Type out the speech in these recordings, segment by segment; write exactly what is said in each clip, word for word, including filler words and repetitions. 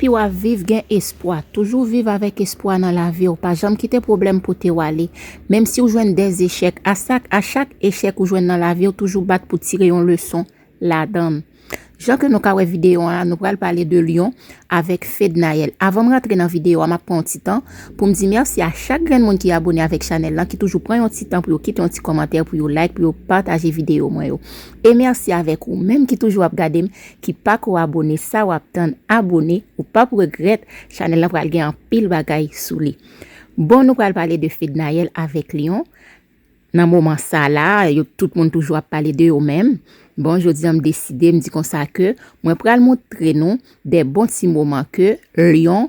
Pi w ap viv, gen espwa. Toujou viv avèk espwa nan lavi w. Pa janm kite pwoblèm pote w ale. Menm si w jwenn dè echèk, a sak, a chak echèk ou jwenn nan lavi w, toujou bat pou tire yon leson ladan l. Jan ke nou ka wè videyo an la, nou pral pale de Lyon avèk Fednaelle. Avan m rantre nan videyo a, m ap pran yon ti tan pou m di mèsi a chak grenn moun ki abone avèk chanèl lan, ki toujou pran yon ti tan pou yo kite yon ti kòmantè, pou yo like, pou yo pataje videyo mwen yo. E mèsi avèk ou menm ki toujou ap gade m, ki pako abone, sa w ap tann, abone, ou p ap regrèt, chanèl lan pral gen anpil bagay sou li. Bon, nou pral pale de Fednaelle avèk Lyon. Nan moman sa la, yo, tout moun toujou ap pale de yo menm. Bon, jodi a m deside, m di konsa ke mwen pral montre nou de bon ti moman ke Lyon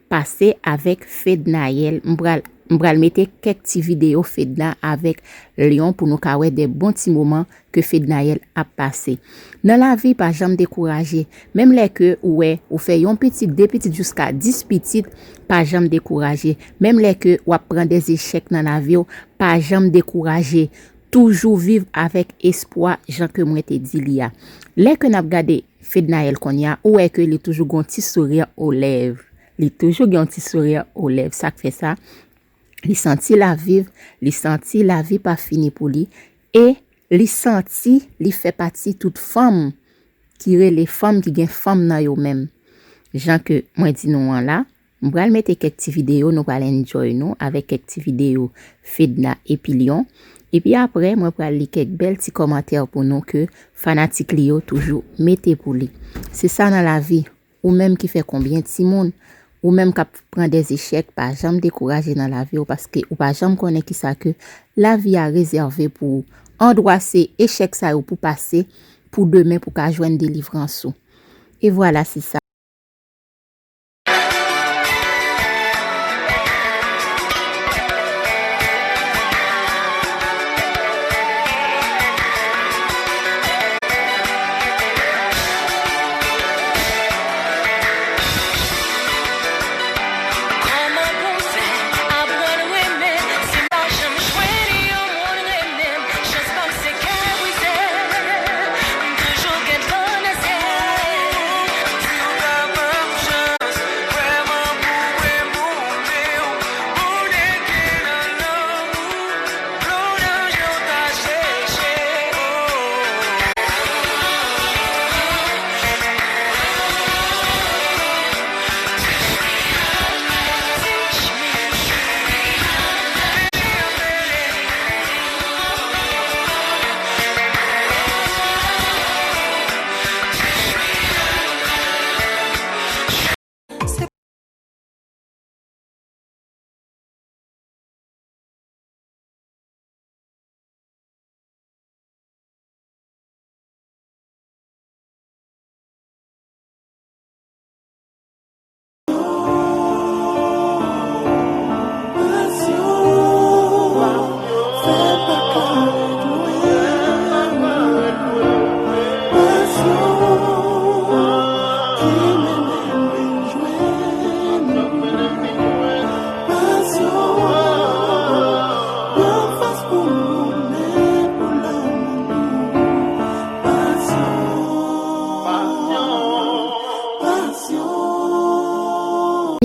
pase avèk Fednaelle. M pral, m pral mete kèk ti videyo Fedna avèk Lyon pou nou ka wè de bon ti moman ke Fednaelle ap pase. Nan lavi, pa janm dekouraje. Menm lè ke ou wè, ou fè yon pitit, de pitit, jiska dis pitit, pa janm dekouraje. Menm lè ke w ap pran de echèk nan lavi w, pa janm dekouraje. Toujou viv avèk espwa, jan ke mwen te di li a. Lè ke n ap gade Fednaelle kounye a, ou wè ke li toujou gen yon ti sourire aux lèvres. Li toujou gen yon ti sourire aux lèvres. Sa k fè sa, li santi l ap viv, li santi lavi pa fini pou li, e li santi li fè pati tout fanm ki rele fanm, ki gen fanm nan yo menm. Jan ke mwen di nou an la, m pral mete kèk ti videyo, nou pral enjoy nou avèk kèk ti videyo Fedna epi Lyon. Epi apre, mwen pral li kèk bèl ti kòmantè pou nou ke fanatik li yo toujou mete pou li. Se sa nan lavi. Ou menm ki fè konbyen timoun, ou menm k ap pran de echèk, pa janm dekouraje nan lavi w, paske ou pa janm konnen kisa ke lavi a rezève pou ou. Andwase echèk sa yo pou pase, pou demen pou ka jwenn delivrans ou. E vwala, se sa.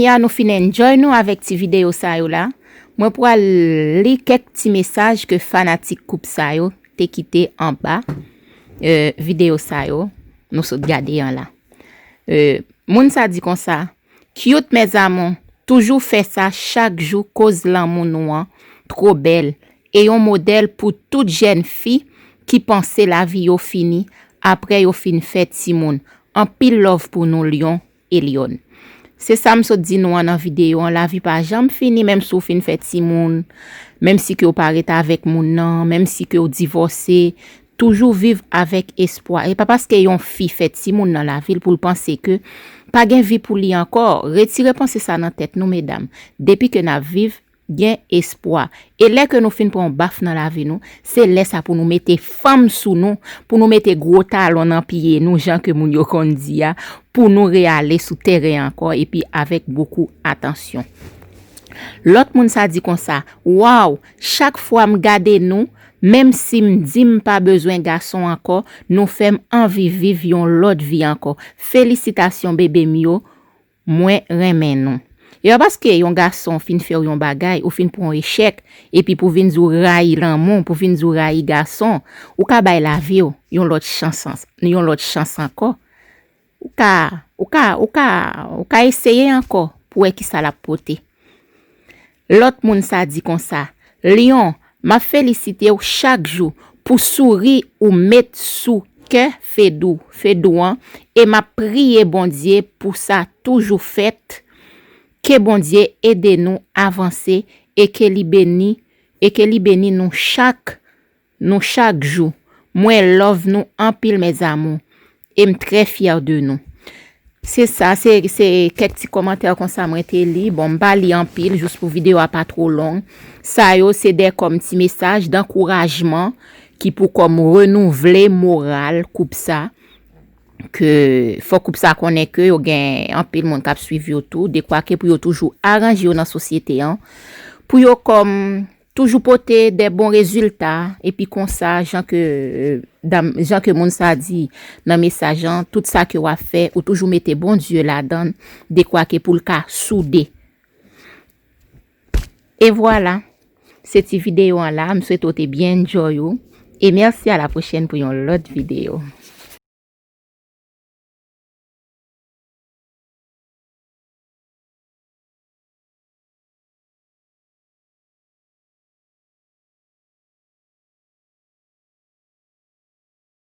Kounye a nou fin enjoy nou avèk ti videyo sa yo la. Mwen pral li kèk ti mesaj ke fanatik koup sa yo te kite anba, e, videyo sa yo nou sot gade an la. E, moun sa di konsa, "Cute mes amours, toujou fè sa chak jou, koz lanmou nou an two bèl e yon modèl pou tout jèn fi ki panse lavi yo fini apre yo fin fè timoun. Anpil love pou nou, Lyon e Lyòn." Se sa m sot di nou an nan videyo an, lavi pa janm fini, menm si w fin fè timoun, menm si ke w pa ret avèk moun nan, menm si ke w divòse, toujou viv avèk espwa. E pa paske yon fi fè timoun nan lavi l pou l panse ke pa gen vi pou li ankò. Retire panse sa nan tèt nou, medam. Depi ke n ap viv, gen espwa. E lè ke nou fin pran yon baf nan lavi nou, se lè sa pou nou mete fanm sou nou, pou nou mete gwo talon nan pye nou, jan ke moun yo konn di a, pou nou reyale sou tèren ankò, epi avèk bokou atansyon. Lòt moun sa di konsa, "Waw, chak fwa m gade nou, menm si m di m pa bezwen gason ankò, nou fè m anvi viv yon lòt vi ankò. Felisitasyon, bebe m yo." Mwen renmen nou. E pa paske yon gason fin fè w yon bagay, ou fin pran yon echèk, epi pou vin di w rayi lanmou, pou vin di w rayi gason, ou ka bay lavi w yon lòt chans, yon lòt chans ankò. Ou ka, ou ka, ou ka, ou ka eseye ankò pou wè kisa l ap pote. Lòt moun sa di konsa, Lyon, m ap felisite w chak jou pou souri ou met sou kè Fedou, Fedou an, e m ap priye Bondye pou sa toujou fèt. Ke Bondye ede nou avanse e ke li beni, e ke li beni nou chak, nou chak jou. Mwen love nou anpil mes amours. E m trè fyè de nou. Se sa, se, se kèk ti kòmantè konsa mwen te li. Bon, m pa li anpil, jis pou videyo a pa twò long. Sa yo, se de kòm ti mesaj dankourajman ki pou kòm renouvle moral koup sa. Ke fò koup sa konnen ke yo gen anpil moun k ap swiv yo tou, dekwa ke pou yo toujou aranje yo nan sosyete an, pou yo kòm toujou pote de bon rezilta, epi konsa, jan ke, jan ke moun sa di nan mesaj an, tout sa ke w ap fè, ou toujou mete Bondye ladan, dekwa ke pou l ka soude. E vwala, se ti videyo an la, m swete w te byen enjoy ou, e mèsi, a la pwochèn pou yon lòt videyo.